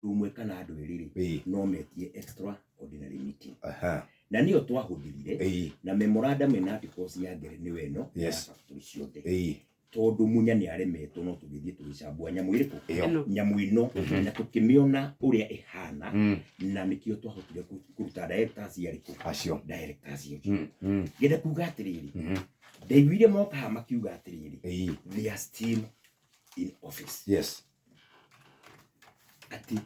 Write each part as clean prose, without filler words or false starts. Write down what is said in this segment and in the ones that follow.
Ũmwe kana andũ erĩ rĩ, no metie extraordinary meeting. Na nĩyo twahũthĩrire na memorandum ĩna articles ya Ngere nĩyo ĩno na ya factory ciothe. Tondũ Munya nĩ aremetwo no tũgĩthiĩ tũgĩcambua nyamũ ĩrĩkũ? Ĩyo. Nyamũ ĩno na tũkĩmĩona ũrĩa ĩhana na nĩkĩo twahotire kũruta directors arĩkũ? Acio. Directors acio. Ngenda kuga atĩrĩrĩ, ndaiguire moka haha makiuga atĩrĩrĩ, they are still in office. Atĩ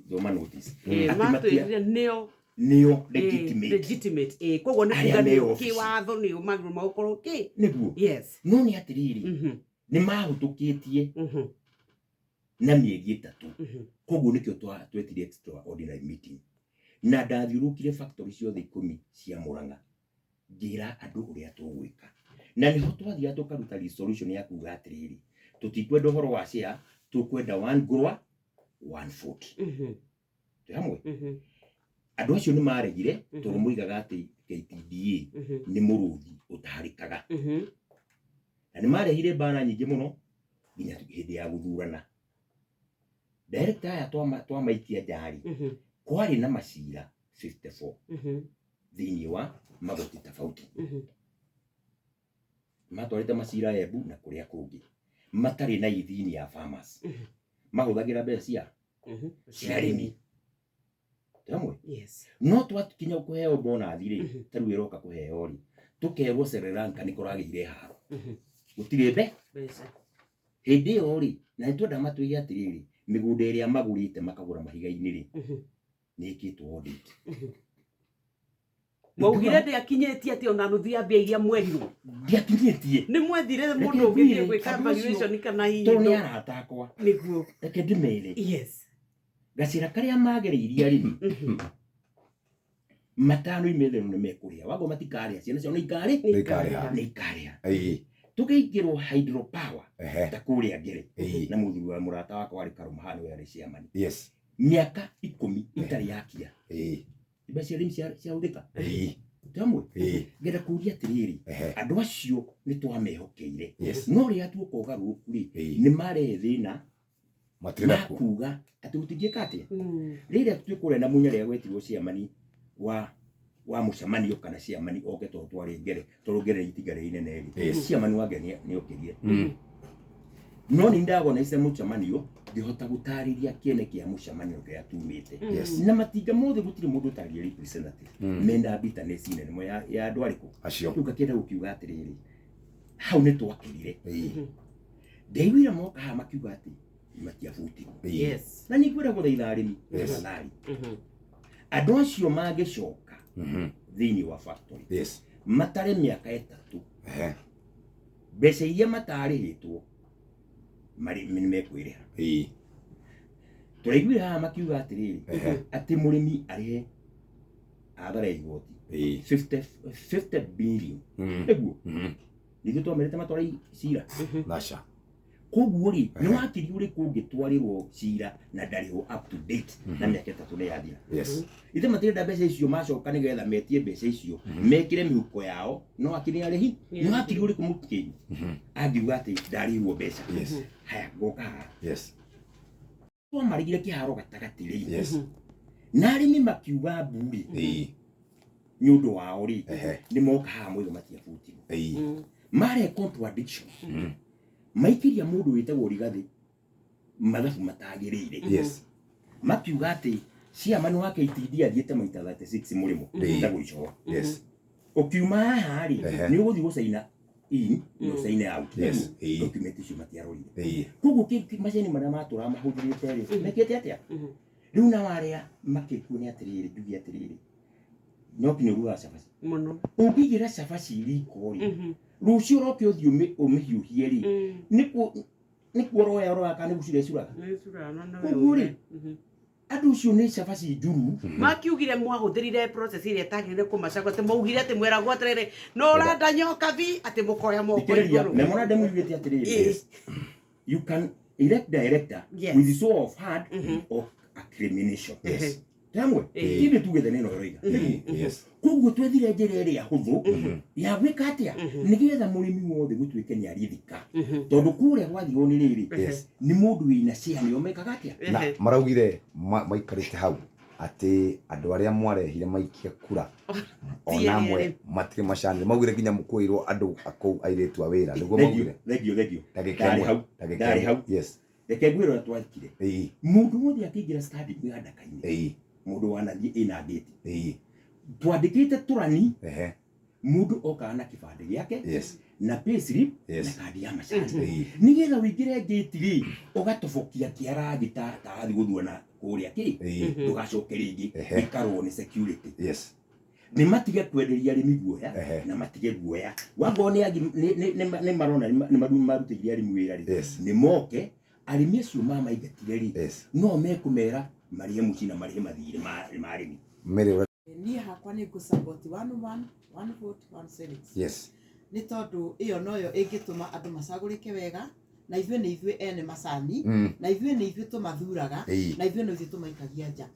thoma notice. Atĩ Matwĩrire nĩo nĩo legitimate. Legitimate, koguo nĩ Arĩa kuga me nĩo office. kĩwatho nĩo magĩrĩirwo magũkorwo kĩ. Nĩguo. No nĩ atĩrĩrĩ, nĩ mahũtũkĩtie na mĩeri 3. Koguo nĩkĩo twetire extraordinary meeting. Na ndathiũrũrũkire factory ciothe 10 cia Murang'a ngĩra andũ ũrĩa tũgwĩka. Na nĩho twathiaga tũkaruta resolution ya kuga atĩrĩrĩ, tũtikwenda ũhoro wa share, tũkwenda one grower, one vote. Twĩ hamwe? Andũ acio nĩ maregire tondũ moigaga atĩ KTDA nĩ mũrũthi ũtaharĩkaga. Na nĩ marehire mbara nyingĩ mũno nginya hĩndĩ ya gũthurana. Director aya twamaikia nja-rĩ, kwarĩ na macira 54 thĩinĩ wa magoti tofauti. Matwarĩte macira Embu na kũrĩa kũngĩ matarĩ na ithini ya farmers. Mahũthagĩra mbeca cia arĩmi. Twĩ hamwe? No twakinya kũheo bonus rĩ, ta rĩu ĩroka kũheo rĩ, tũkerwo Sri Lanka nĩ kũragĩire haro. Gũtirĩ Mbeca. Hĩndĩ ĩyo rĩ, na nĩ twenda matwĩre atĩrĩrĩ, mĩgũnda ĩrĩa magũrĩte makagũra mahiga-inĩ rĩ, nĩ ĩkĩtwo audit. Mwaugire ndĩakinyĩtie atĩ ona nuthu ya mbia iria mwerirwo. Ndiakinyĩtie. Nĩ mwethire Reke mũndũ ũngĩthiĩ ngwĩre, gwĩka andũ acio valuation kana hihi tondũ nĩ ndũ- arata akwa. Nĩguo. Reke ndĩmere. Gacĩra karĩa magereirie arĩmi matano imetherũ nĩ mekũrĩa. Wago matikarĩa, ciana ciao nĩ ikarĩ? Nĩ ikarĩha. Nĩ ikarĩha. Tũkĩingĩrwo hydropower ta kũrĩa Ngere na mũthuri wa mũrata wakwa warĩ Karũma haha nĩwe arĩ chairman. Mĩaka 10 itarĩ yakia. Mbeca cia arĩmi ciahũthĩka. Twamwe. Ngenda kũria atĩrĩrĩ, andũ acio nĩ twamehokeire. No rĩrĩa tuoka ũgarũrũku rĩ, nĩ marehe thĩna Matirĩ nakuo. makuga atĩ gũtingĩka atĩa. Rĩrĩa twĩ kũrĩa na Munya rĩrĩa gwetirwo chairman wa mũcemanio kana chairman oke tondũ twarĩ Ngere, tondũ Ngere nĩ itinga rĩrĩa inene rĩ. Chairman wa Ngere nĩ okĩrire. No nĩ ndaorganize mũcemanio ngĩhota gũtarĩria kĩene kĩa mũcemanio kĩrĩa tumĩte. Na matinga mothe gũtirĩ mũndũ ũtarĩ representative. Mena bitterness nene mũno ya andũ arĩkũ. Acio. Rĩu ngakĩenda gũkiuga atĩrĩrĩ, hau nĩ twakĩrire. Ndaiguire moka haha makiuga atĩ matiabutirwo. Na nĩ ngwenda gũthaitha arĩmi tafadhali. Andũ acio mangĩcoka thĩinĩ wa factory matare mĩaka 3 mbeca iria matarĩhĩtwo marĩ nĩ mekwĩrĩha. Tũraiguire haha makiuga atĩrĩrĩ, atĩ mũrĩmi arĩhe athara igoti 50 billion. Nĩguo? Nithuĩ twamerĩte matware cira. Naca. Koguo rĩ, nĩ wakiri ũrĩkũ ũngĩtwarĩrwo cira na ndarĩhwo up to date na mĩaka 3 nĩ yathira? Ithe matirenda mbeca icio macoka nĩgetha metie mbeca icio mekĩre mĩhuko yao, no wakiri nĩ arĩhi. Nĩ wakiri ũrĩkũ mũkĩnyu angiuga atĩ ndarĩhirwo mbeca? Haya, ngoka haha. Twamarigire kĩharo gatagatĩ rĩ, na arĩmi makiuga mbu rĩ, nĩ ũndũ wao rĩ, nĩ moka haha moiga matiabutirwo. Mare contradiction. Maikĩria mũndũ wĩtagwo Rigathĩ mathabu matagĩrĩire. Makiuga atĩ chairman wa KTD athiĩte maita 36 mũrĩmo wĩtagwo Icoa. Ũkiuma haha rĩ, nĩ ũgũthiĩ gũcaina in na ũcaine out. Document icio matiarorire. Koguo macini marĩa matũraga mahũthĩrĩte rĩ, mekĩte atĩa? Rĩu nao arĩa makĩkuo nĩ atĩrĩrĩ, njuge atĩrĩrĩ, no nginya ũrugaga cabaci. Mũno. Ũngĩigĩra cabaci riko rĩ, rũciũ ũroke ũthiĩ ũmĩhiũhie rĩ, nĩ kuoroya ũroya kana nĩ gũcura ĩcuraga? Nĩ ĩcuraga na no Koguo rĩ, yũme. Andũ acio nĩ cabaci njuru. Makiugire mwahũthĩrire process ĩrĩa ĩtagĩrĩire kũmacagũra, atĩ mwaugire atĩ mweragwo atĩrĩrĩ, no ũrenda nyokabi, atĩ mũkoya moko Thikĩrĩria, igũrũ. Memorandum yugĩte atĩrĩrĩ, you can elect director with show of hand or acclamation. Tamwe Ĩĩ. ithuĩ tugĩte nĩ ĩno ĩroiga. Ĩĩ, yes. Koguo twethire njĩra ĩrĩa hũthũ ya gwĩka atĩa nĩgetha mũrĩmi wothe gũtuĩke nĩ arithika, tondũ kũrĩa gwathiwo nĩ rĩrĩ, nĩ mũndũ wĩna share nĩo mekaga atĩa. Na maraugire maikarĩte hau atĩ andũ arĩa mwarehire maikie kura ona amwe matirĩ macanire, maugire nginya mũkuĩirwo andũ akũu airĩtu a wĩra nĩguo Thengiũ, maugire. Thengiũ, thengiũ. Ndagĩka Ndarĩ ĩmwe, hau. ndagĩka Ndarĩ ĩmwe. hau. Yes. Reke ngwĩre ũrĩa twekire. Mũndũ wothe akĩingĩra stadium ya Ndaka-inĩ, mũndũ wanathiĩ ĩna ngĩti, twandĩkĩte tũrani, mũndũ okaga na kĩbandĩ gĩake na payslip na kandi ya macani, nĩgetha ũingĩre ngĩti rĩ, ũgatobokia kĩarangi ta tarathiĩ gũthua na kũrĩa kĩ, ndũgacoke rĩngĩ, gĩkarwo nĩ security. Nĩ matige kwenderia arĩmi guoya na matige guoya wangorwo nĩ nĩ marona nĩ marutĩire arĩmi wĩra rĩ, nĩ moke arĩmi acio mamaingatire rĩ, no mekũmera marĩhe mũciĩ na marĩhe mathirĩ ma arĩmi. Mary ũrĩa Niĩ hakwa nĩ ngũ support one man, one vote, one shillings, nĩ tondũ ĩyo noyo ĩngĩtũma andũ macagũrĩke wega, na ithuĩ nĩ ithuĩ ene macani, na ithuĩ nĩ ithuĩ tũmathuraga, na ithuĩ no ithuĩ tũmaikagia nja.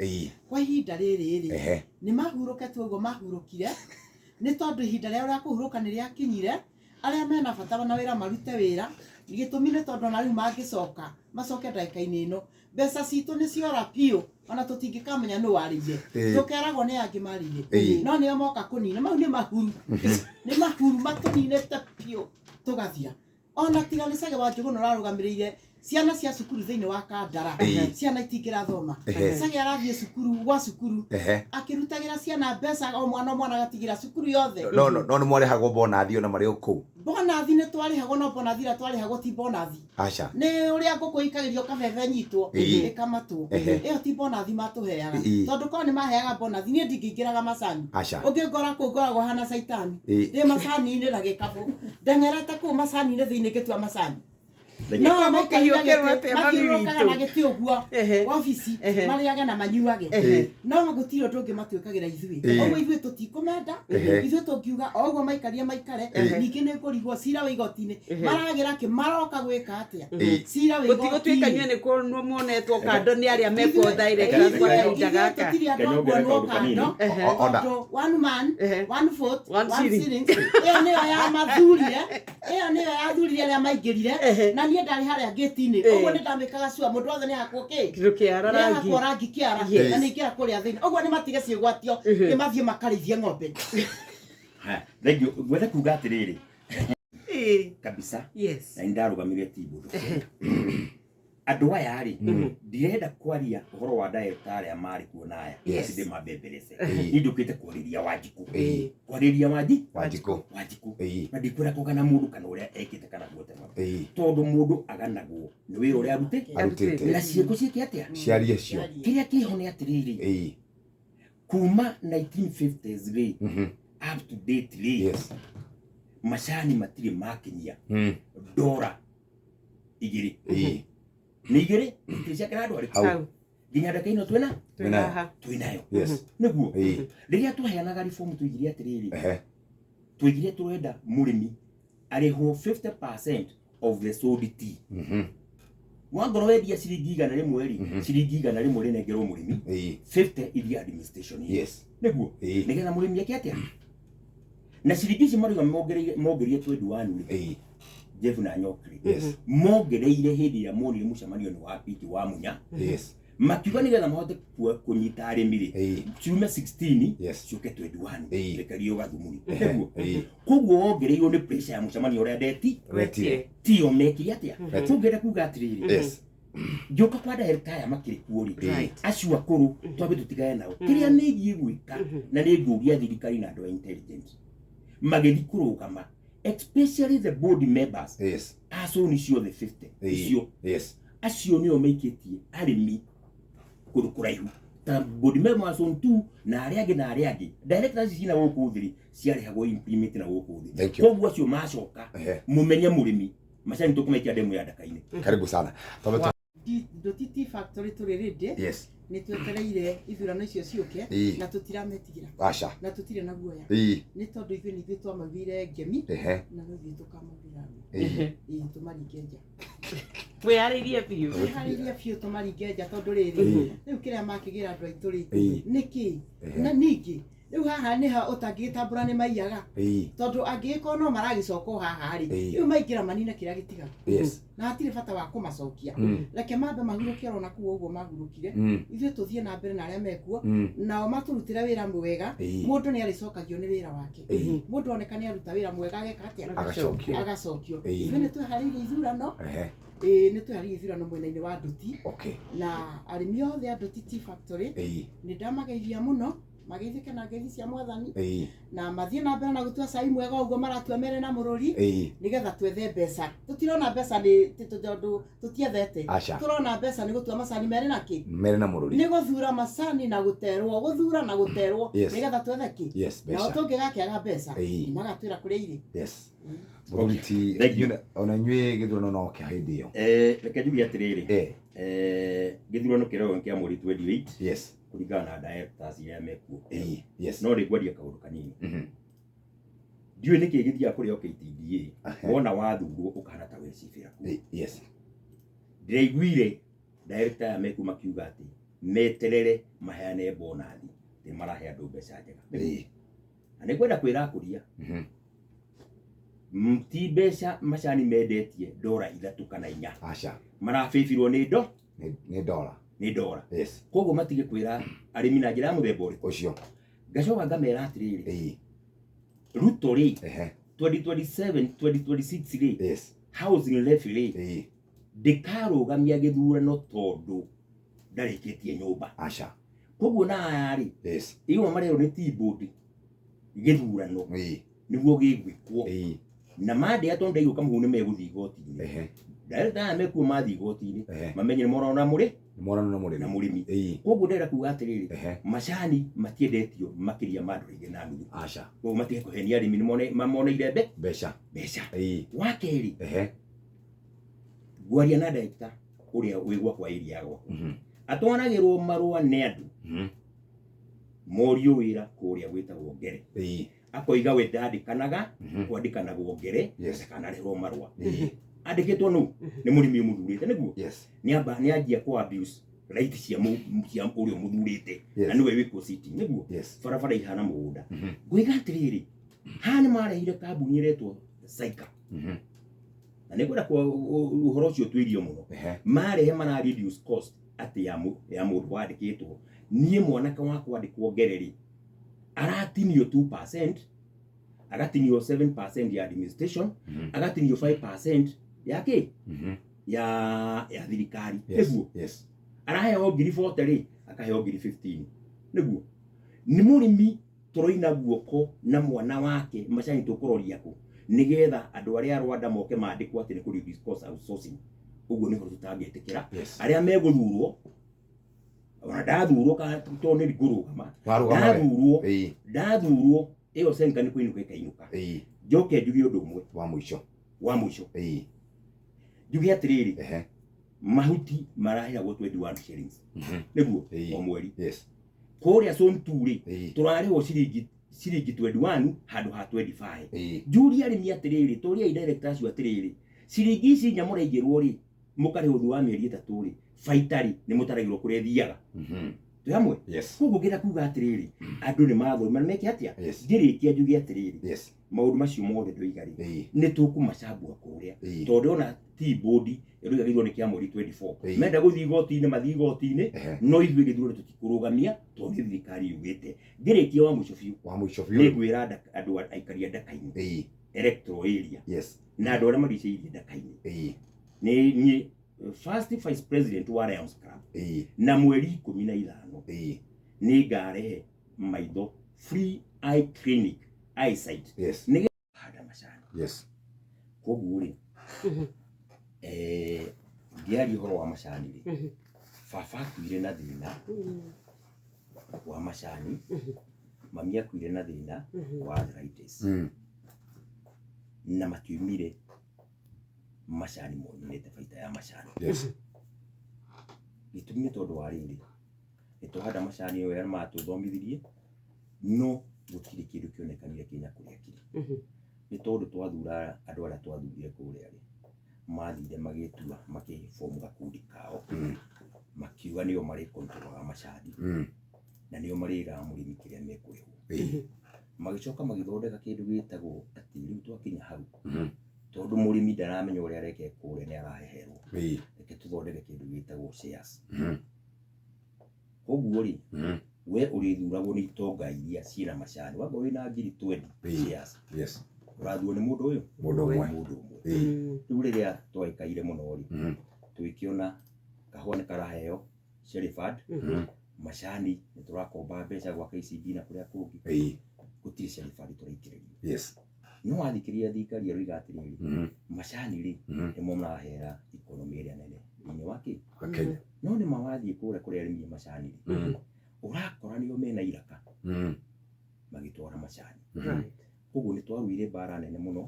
Kwa ihinda rĩrĩ rĩ, nĩ mahurũke tu ũguo mahurũkire, nĩ tondũ ihinda rĩao rĩa kũhurũka nĩ rĩakinyire. Arĩa mena bata na wĩra marute wĩra. Gĩtũmi nĩ tondũ ona rĩu mangĩcoka macoke ndagĩka-inĩ ĩno, mbeca citũ nĩ ciora biũ, ona tũtingĩkamenya nũ warĩire. Tũkeragwo nĩ angĩ marĩire, no nĩo moka kũnina. Mau nĩ mahuru, nĩ mahuru matũninĩte biũ tũgathira. Ona tiga nĩ Cage wa Njũgũna ũrarũgamĩrĩire ciana cia cukuru thĩinĩ wa Kandara, ciana itingĩrathoma. Cage arathiĩ cukuru gwa cukuru akĩrutagĩra ciana mbeca, o mwana o mwana agatigĩra cukuru yothe. No nĩ mwarĩhagwo bonathi ona marĩ o kũu? Bonathi nĩ twarĩhagwo, no bonathi ĩrĩa twarĩhagwo ti bonathi. Aca. Nĩ ũrĩa ngũkũ ĩikagĩrio kabebe nyitwo ĩkamatwo. Ĩyo ti bonathi matũheaga, tondũ korwo nĩ maheaga bonathi niĩ ndingĩingĩraga macani. Aca. Ũngĩngora kũu ngoragwo hana caitani. Ndĩ macani-inĩ na gĩkabũ, ndeng'erete kũu macani-inĩ thĩinĩ ngĩtua macani, no Mũkĩhiũkĩrwo atĩa, mami mathiũrũrũkaga witũ? na gĩtĩ ũguo wabici, marĩage na manyuage, no gũtirĩ ũndũ ũngĩ matuĩkagĩra ithuĩ. Ũguo ithuĩ tũtikũmenda. Ithuĩ tũngiuga o ũguo maikarie maikare. Ningĩ nĩ ngũrigwo cira wĩ igoti-inĩ, maragĩra kĩ, maroka gwĩka atĩa? Cira wĩ Gũtigũtuĩka igoti-inĩ. inyuĩ nĩ kuonwo muonetwo kando nĩ arĩa mekuo directors kwa kahinda Ithuĩ gaka. tũtirĩ andũ a Nyongere kuonwo kaũndũ kanini. kando, Ona tondũ one man, one vote, One one shilling. shilling, ĩyo nĩyo yamathurire, ĩyo nĩyo yathurire arĩa maingĩrire. Na niĩ ndarĩ harĩa ngĩti-inĩ ũguo nĩ ndamĩkaga cua mũndũ wothe nĩ hakwo kĩ. Kĩndũ kĩara nĩ rangi. hakwo rangi kĩara. Na nĩ ingĩra kũrĩa thĩinĩ ũguo nĩ matige ciĩgwatio, nĩ mathiĩ makarĩithie ng'ombe. Haya, thengiũ. Ngwenda kuga atĩrĩrĩ, kabisa, na nĩ ndarũgamire timbũthũ andũ aya rĩ, ndirenda kwaria ũhoro wa director arĩa marĩ kuo na aya ndĩmambemberece. Niĩ ndũkĩte kwarĩria Wanjikũ, kwarĩria Wanji Wanjikũ. Wanjikũ. Na ndikwenda kũgana mũndũ kana ũrĩa ekĩte kana guotema, tondũ mũndũ aganagwo nĩ wĩra ũrĩa arutĩte arutĩte na ciĩko ciĩke atĩa. Ciarie cio. Kĩrĩa kĩho nĩ atĩrĩrĩ, kuma 1950s rĩ, up to date rĩ, macani matirĩ makinyia $2. Nĩ igĩrĩ itirĩ ciakĩra andũ arĩkũ. Hau. Nginya ndaka ĩno twĩna Twĩ haha. Twĩnayo. Nĩguo rĩrĩa twaheanaga reform tuigire atĩrĩrĩ, tuigire tũrenda mũrĩmi arĩhwo 50% of the sold tea. Wangorwo wendia ciringi 100 rĩ, ciringi 100 rĩnengerwo mũrĩmi, 50 iria administration. Nĩguo nĩgetha mũrĩmi eke atĩa na ciringi ici marauga mongereire 21 rĩ. Jeff na Nyokri mongereire hĩndĩ ĩrĩa monire mũcemanio nĩ wa piki wa Munya, makiuga nĩgetha mahote kũnyita arĩmi rĩ, ciume 16 ciũke 21, rekerio gathumuni. Nĩguo koguo wongereirwo nĩ pressure ya mũcemanio ũrĩa ndeti. Wetire. Tio mekire atĩa? Tũngĩenda kuga atĩrĩrĩ, ngĩũka kwa director aya makĩrĩ kuo rĩ, acio akũrũ twambe tũtigane nao. Kĩrĩa megiĩ gwĩka, na nĩ ngũria thirikari na andũ a intelligence magĩthiĩ kũrũgama, especially the board members a zone ciothe 50 icio, acio nĩo maikĩtie arĩmi kũndũ kũraihu, ta board member wa zone 2 na arĩa angĩ na arĩa angĩ. Directors ici cina gũkũ thĩ rĩ, ciarĩhagwo implement na gũkũ thĩ. Thank you. Koguo acio macoka, mũmenye mũrĩmi macani tũkũmaikia ndemu ya Ndaka-inĩ. Karibu sana. Twambe. Nduti Tea Factory tũrĩ ready. Yes. Nĩ twetereire ithurano icio ciũke Ĩĩ. na tũtirametigĩra Aca. na tũtirĩ na guoya Ĩĩ. nĩ tondũ ithuĩ nĩ ithuĩ twamaugĩire ngemi Ehe. na no ithuĩ tũkamaugĩra ruo. Ĩĩ. Ĩĩ, tũmaringe nja. Mwĩharĩirie biũ. Twĩharĩirie biũ tũmaringe nja tondũ rĩrĩ Ĩĩ. rĩu kĩrĩa makĩgĩra andũ aitũ rĩ Ĩĩ. nĩkĩ Ehe. na ningĩ rĩu haha nĩha ũtangĩgĩtambũra nĩ maiyaga Ĩĩ. tondũ angĩgĩkorwo no maragĩcoka o haha rĩ Ĩĩ. rĩu maingĩra manine kĩrĩa gĩtigaru Yes. na hatirĩ bata wa kũmacokia reke mambe mahurũke oro na kũu ũguo mahurũkire ithuĩ tũthiĩ na mbere na arĩa mekuo nao matũrutĩre wĩra mwega. Mũndũ nĩ arĩcokagio nĩ wĩra wake. Mũndũ oneka nĩ aruta wĩra mwega ageka atĩa? Agacokio. Agacokio. Ĩĩ. Ithuĩ nĩ tweharĩirie ithurano. Ehe. Ĩĩ, nĩ tweharĩirie ithurano mwena-inĩ wa Nduti na arĩmi othe a Nduti Tea Factory nĩ ndamageithia mũno, mageithĩke na ngeithi cia Mwathani na mathiĩ na mbere na gũtua cai mwega ũguo maratua mere na mũrũri nĩgetha twethe mbeca. Tũtirona mbeca nĩ tondũ tũtiethete. Aca. Tũrona mbeca nĩ gũtua macani mere na kĩ? Mere na mũrũri. Nĩ gũthura macani na gũterwo, gũthura na gũterwo nĩgetha twethe kĩ? Yes, Nao mbeca. tũngĩgakĩaga mbeca nĩmagatwĩra kũrĩa irĩ. Yes. Mũthuri ti Thank you. ona inyuĩ gĩthurano no kĩa hĩndĩ ĩyo. Reke njuge atĩrĩrĩ, gĩthurano kĩrorwo kĩa mweri 28 kũringana na directors iria mekuo. Ĩĩ. Yes. No rĩ ngwaria kaũndũ kanini. Ndiũĩ nĩkĩ gĩthiaga kũrĩa KTDA wona wathurwo ũkahana ta wecibĩra kuo. Yes. Ndĩraiguire director aya mekuo makiuga atĩ meterere maheane bonathi atĩ marahe andũ mbeca njega. Na nĩngwenda kwĩra akũria ti mbeca macani mendetie ndora 3 kana 4. Aca. Marabĩbirwo nĩ ndo Nĩ ndora. Nĩ ndora. Yes. Koguo matige kwĩra arĩmi na njĩra ya mũthemba ũrĩkũ. Ũcio. Ngacoka ngamera atĩrĩrĩ, Ruto rĩ 2027 2026 rĩ housing levy rĩ ndĩkarũgamia gĩthurano tondũ ndarĩkĩtie nyũmba. Aca. Koguo na aya rĩ igua marerwo nĩ T-board gĩthurano nĩguo gĩgwĩkwo na mandĩa tondũ ndaigua kamũhu nĩ megũthiĩ igoti-inĩ. Director aya mekuo mathiĩ igoti-inĩ mamenye nĩ morana mũrĩ Nĩ morana na mũrĩmi. Na mũrĩmi. Koguo ndĩrenda kuga atĩrĩrĩ, macani matiendetio makĩria ma ndũrũ igĩrĩ na nuthu. Aca. Koguo matige kũhenia arĩmi nĩ mamoneire Mbeca. Mbeca. Wa kerĩ, ngwaria na director ũrĩa wĩ gwakwa area ya gwakwa atwaragĩrwo marũa nĩ andũ morio wĩra kũrĩa gwĩtagwo Ngere. Akoiga we ndandĩkanaga kwandĩkanagwo Ngere ndakanarehwo marũa. Andĩkĩtwo nũ? Nĩ mũrĩmi ũmũthurĩte nĩguo? Yes. Nĩ amba nĩ anjia kũ abuse right cia cia ũrĩa ũmũthurĩte na nĩwe wĩ city nĩguo? Yes. Barabara ihana mũgũnda. Ngũiga atĩrĩrĩ, haha nĩ marehire kambuni ĩretwo Saika na nĩ ngwenda ũhoro ũcio tuirio mũno. Marehe mara reduce cost atĩ ya mũndũ wandĩkĩtwo. Niĩ mwanake wakwa andĩkwo Ngere rĩ aratinio 2%, agatinio 7% ya administration, agatinio 5% ya kĩ? Ya thirikari nĩguo? Yes. Araheo ngiri 40 rĩ akaheo ngiri 15 nĩguo? Nĩ mũrĩmi tũroina guoko na mwana wake macani tũkũroria kũ nĩgetha andũ arĩa a Rwanda moke mandĩkwo atĩ nĩ kũ reduce cost outsourcing. Ũguo nĩ ũhoro tũtangĩtĩkĩra. Arĩa megũthurwo ona ndathurwo kana tondũ nĩ ngũrũgama Warũgama we. Ndathurwo ndathurwo ĩyo senka nĩ kũinũka ĩkainũka. Njoke njuge ũndũ ũmwe Wa mũico. Wa mũico. Njuge atĩrĩrĩ, mahuti maraheagwo 21 shillings nĩguo? O mweri. Kũrĩa zone 2 rĩ tũrarĩhwo ciringi 21 handũ ha 25. Njũrie arĩmi atĩrĩrĩ, tũriai director acio atĩrĩrĩ, ciringi ici inya mũraigĩrwo rĩ mũkarĩhwo thutha wa mĩeri 3 rĩ baita rĩ nĩ mũtaragĩrwo kũrĩa ĩthiaga? Twĩ hamwe? Yes. Koguo ngĩenda kuga atĩrĩrĩ, andũ nĩ mathoma na meke atĩa? Ngĩrĩkia njuge atĩrĩrĩ, maũndũ macio mothe ndoiga rĩ nĩ tũkũmacambua kũrĩa tondũ ona T-board ĩroiga gĩthurano kĩa mweri 24. Menda gũthiĩ igoti-inĩ mathiĩ igoti-inĩ no ithuĩ gĩthurano tũtikũrũgamia tondũ nĩ thirikari yugĩte. Ngĩrĩkia wa mũico biũ, Wa mũico nĩ biũ. ngwĩra andũ aikari a Ndaka-inĩ, electoral area na andũ arĩa marigicĩirie Ndaka-inĩ, nĩ niĩ first vice president wa Lions Club na mweri 15 nĩ ngarehe maitho free eye clinic eyesight nĩ handa macani. Koguo rĩ ngĩaria ũhoro wa macani rĩ baba akuire na thĩna wa macani, mami akuire na thĩna wa arthritis na matiumire macani monete baita ya macani. Gĩtũmi nĩ tondũ wa rĩrĩ, nĩ twahanda macani wega nĩ matũthomithirie, no gũtirĩ kĩndũ kĩonekanire Kenya kũrĩa kĩrĩ. Nĩ tondũ twathura andũ arĩa twathurire kũrĩa rĩ, mathire magĩtua makĩbomu gakundi kao, makiuga nĩo marĩ control macani na nĩo marĩraga mũrĩmi kĩrĩa mekũrĩhwo. Magĩcoka magĩthondeka kĩndũ gĩtagwo atĩ rĩu twakinya hau, tondũ mũrĩmi ndaramenya ũrĩa areka kũrĩa nĩ araheherwo, reke tũthondeke kĩndũ gĩtagwo shares. Koguo rĩ, we ũrĩthuragwo nĩ itonga iria ciĩna macani, wakorwo wĩna ngiri 20 shares, ũrathurwo nĩ mũndũ ũyũ, Mũndũ ũmwe. Mũndũ ũmwe. Rĩu rĩrĩa twaikaire mũno rĩ, tũgĩkĩona kahũa nĩ karaheo Cherry Fund, macani nĩ tũrakomba mbeca gwa KCB na kũrĩa kũngĩ, gũtirĩ Cherry Fund tũraitĩrĩrio. No wathikĩrĩria thirikari ĩroiga atĩrĩrĩ, macani rĩ, nĩmo marahera ikonomĩ ĩrĩa nene thĩinĩ wa kĩ Wa Kenya. No nĩ ma wathiĩ kũrĩa kũrĩa arĩmi a macani rĩ, ũrakora nĩo mena iraka magĩtwara macani. Koguo nĩ twaruire mbara nene mũno,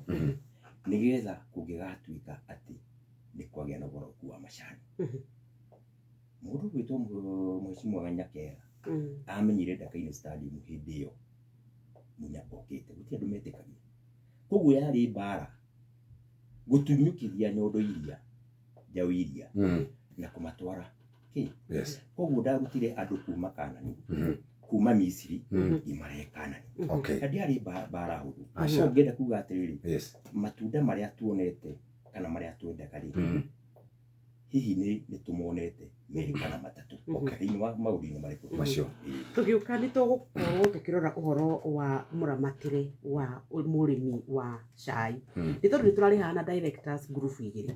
nĩgetha kũngĩgatuĩka atĩ nĩ kwagĩa na ũgarũrũku wa macani. Mũndũ ũgwĩtwo Mheshimiwa Nyakera amenyire Ndakaine Stadium hĩndĩ ĩyo Munya okĩte, gũtirĩ andũ metĩkagia. Koguo yarĩ mbara gũtunyũkithia nyondo iria, njaũ iria, na kũmatwara kĩ. Koguo ndarutire andũ kuma Kanani, kuma Misiri, ngĩmarehe Kanani. Na ndiarĩ mbara hũthũ. Aca. Koguo ngĩenda kuga atĩrĩrĩ, matunda marĩa tuonete kana marĩa twendaga rĩ, hihi nĩ tũmonete merĩ kana matatũ thĩinĩ wa maũndũ-inĩ marĩkũ Macio. Tũgĩũka nĩ tũgũkorwo tũkĩrora ũhoro wa mũramatĩre wa mũrĩmi wa cai. Nĩ tondũ nĩ tũrarĩ haha na directors group igĩrĩ.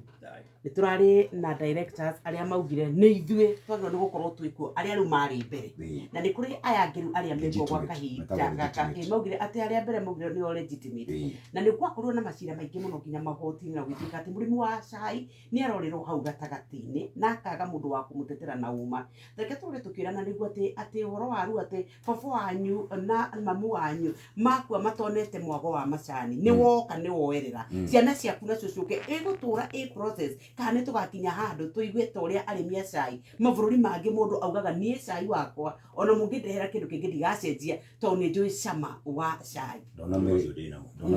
Nĩ tũrarĩ na directors arĩa maugire nĩ ithuĩ twagĩrĩirwo nĩ gũkorwo twĩkuo, arĩa rĩu marĩ mbere. Na nĩ kũrĩ aya angĩ rĩu arĩa mekuo gwa Legitimate. kahinda Metagwo gaka. legitimate. Maugire atĩ arĩa mbere maugire nĩo legitimate. Na nĩ gwakorirwo na macira maingĩ mũno nginya magoti-inĩ na gũtuĩka atĩ mũrĩmi wa cai nĩ arorerwo hau gatagatĩ-inĩ na akaga mũndũ wa kũmũtetera na ũma. Reke tũrore tũkĩrana nĩguo atĩ ũhoro wa rĩu atĩ baba wanyu na mamu wanyu makua matonete mwago wa macani, nĩ woka nĩ woerera. Ciana ciaku nacio ciũke ĩgũtũra ĩ process, kana nĩ tũgakinya handũ tũigue ta ũrĩa arĩmi a cai mabũrũri mangĩ mũndũ augaga niĩ cai wakwa ona mũngĩndehera kĩndũ kĩngĩ ndigacenjia tondũ nĩ njũĩ cama wa cai. Ndona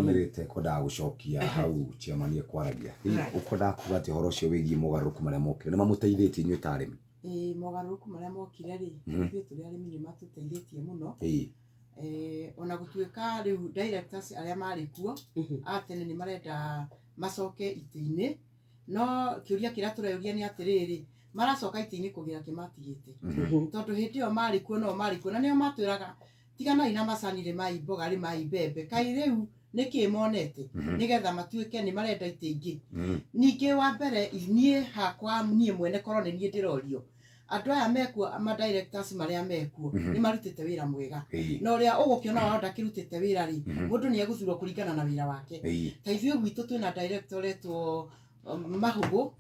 mĩrĩte kwendaga gũcokia hau chairman ekwaragia. Hihi ũkwendaga kuga atĩ ũhoro ũcio wĩgiĩ mogarũrũku marĩa mokire nĩ mamũteithĩtie inyuĩ ta arĩmi? Mogarũrũku marĩa mokire rĩ, ithuĩ tũrĩ arĩmi nĩ matũteithĩtie mũno. Ona gũtuĩka rĩu directors arĩa marĩ kuo a tene nĩ marenda macoke itĩ-inĩ, no kĩũria kĩrĩa tũreyũria nĩ atĩrĩrĩ, maracoka itĩ-inĩ kũgĩra kĩmatigĩte. Tondũ hĩndĩ ĩyo marĩ kuo no marĩ kuo, na nĩo matwĩraga tiganai na macani, rĩmai mboga, rĩmai mbembe, kaĩ rĩu nĩkĩ monete nĩgetha matuĩke nĩ marenda itĩ ingĩ. Ningĩ wa mbere niĩ hakwa niĩ mwene korwo nĩ niĩ ndĩrorio, andũ aya mekuo ma directors marĩa mekuo nĩ marutĩte wĩra mwega. Na ũrĩa ũgũkĩona wao ndakĩrutĩte wĩra rĩ, mũndũ nĩ egũthurwo kũringana na wĩra wake. Ta ithuĩ gwitũ twĩna director ũretwo Mahũgũ,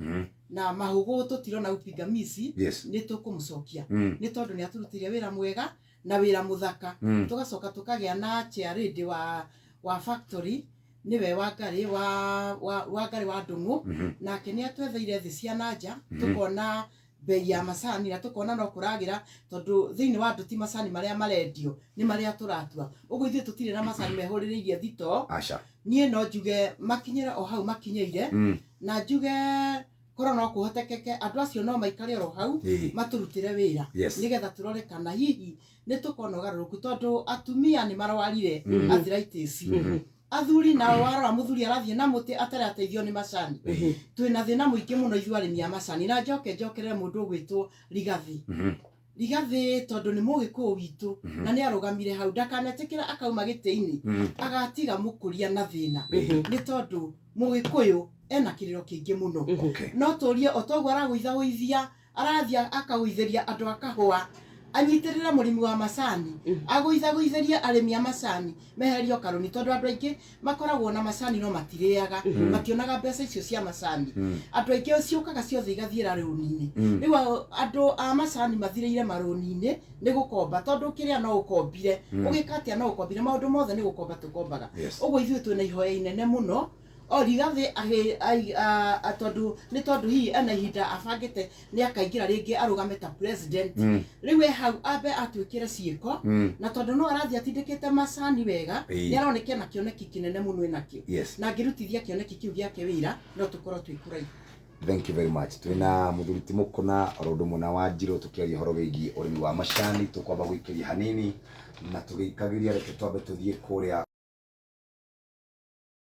na Mahũgũ tũtirona upingamizi, nĩ tũkũmũcokia. Nĩ tondũ nĩ aturutĩire wĩra mwega na wĩra mũthaka. Tũgacoka tũkagĩa na chair lady wa factory, nĩwe Wangarĩ wa Wangarĩ wa Ndung'u, nake nĩ atwetheire thĩ cia na nja, tũkona bei ya macani na tũkona no kũragĩra, tondũ thĩinĩ wa andũ ti macani marĩa marendio nĩ marĩa tũratua. Ũguo ithuĩ tũtirĩ na macani mehũrĩrĩirie thitoo. Niĩ no njuge makinyĩre o hau makinyĩire, na njuge korwo no kũhotekeke andũ acio no maikare oro hau matũrutĩre wĩra, nĩgetha tũrore kana hihi nĩ tũkona ũgarũrũku, tondũ atumia nĩ marwarire arthritis. Athuri nao warora mũthuri arathiĩ na mũtĩ atarĩ ateithio nĩ macani. Twĩna thĩna mũingĩ mũno ithuĩ arĩmi a macani. Na njoke njokerere mũndũ ũgwĩtwo Rigathĩ. Rigathĩ tondũ nĩ mũgĩkũyũ witũ, na nĩ arũgamire hau, ndakanetĩkĩra akauma gĩtĩ-inĩ, agatiga mũkũria na thĩna. Nĩ tondũ mũgĩkũyũ ena kĩrĩro kĩingĩ mũno. No tũrie o toguo aragũithagũithia, arathiĩ akagũithĩria andũ akahũa, anyitĩrĩre mũrĩmi wa macani, agũithagũithĩrie arĩmi a macani meherio karũni, tondũ andũ aingĩ makoragwo na macani no matirĩaga, mationaga mbeca icio cia macani. Andũ aingĩ ciũkaga ciothe igathiĩra rũni-inĩ. Rĩu andũ a macani mathirĩire marũni-inĩ nĩ gũkomba, tondũ kĩrĩa no ũkombire, ũgĩka atĩa no ũkombire, maũndũ mothe nĩ gũkomba tũkombaga. Ũguo ithuĩ twĩna ihoya inene mũno O Rigathĩ tondũ nĩ tondũ hihi ena ihinda abangĩte nĩ akaingĩra rĩngĩ arũgame ta president. Rĩu e hau ambe atwĩkĩre ciĩko. Na tondũ no arathiĩ atindĩkĩte macani wega, nĩ aroneka ena kĩoneki kĩnene mũno enakĩo. Na angĩrutithia kĩoneki kĩu gĩake wĩra, no tũkorwo twĩ kũraihu. Thank you very much. Twina muthuri ti Mukuna oro ũndũ ũmwe na Wanjirũ tũkĩaria ũhoro wĩgiĩ ũrĩmi wa macani. Tũkwamba gũikĩria hanini na tũgĩikagĩria, reke twambe tũthiĩ kũrĩa.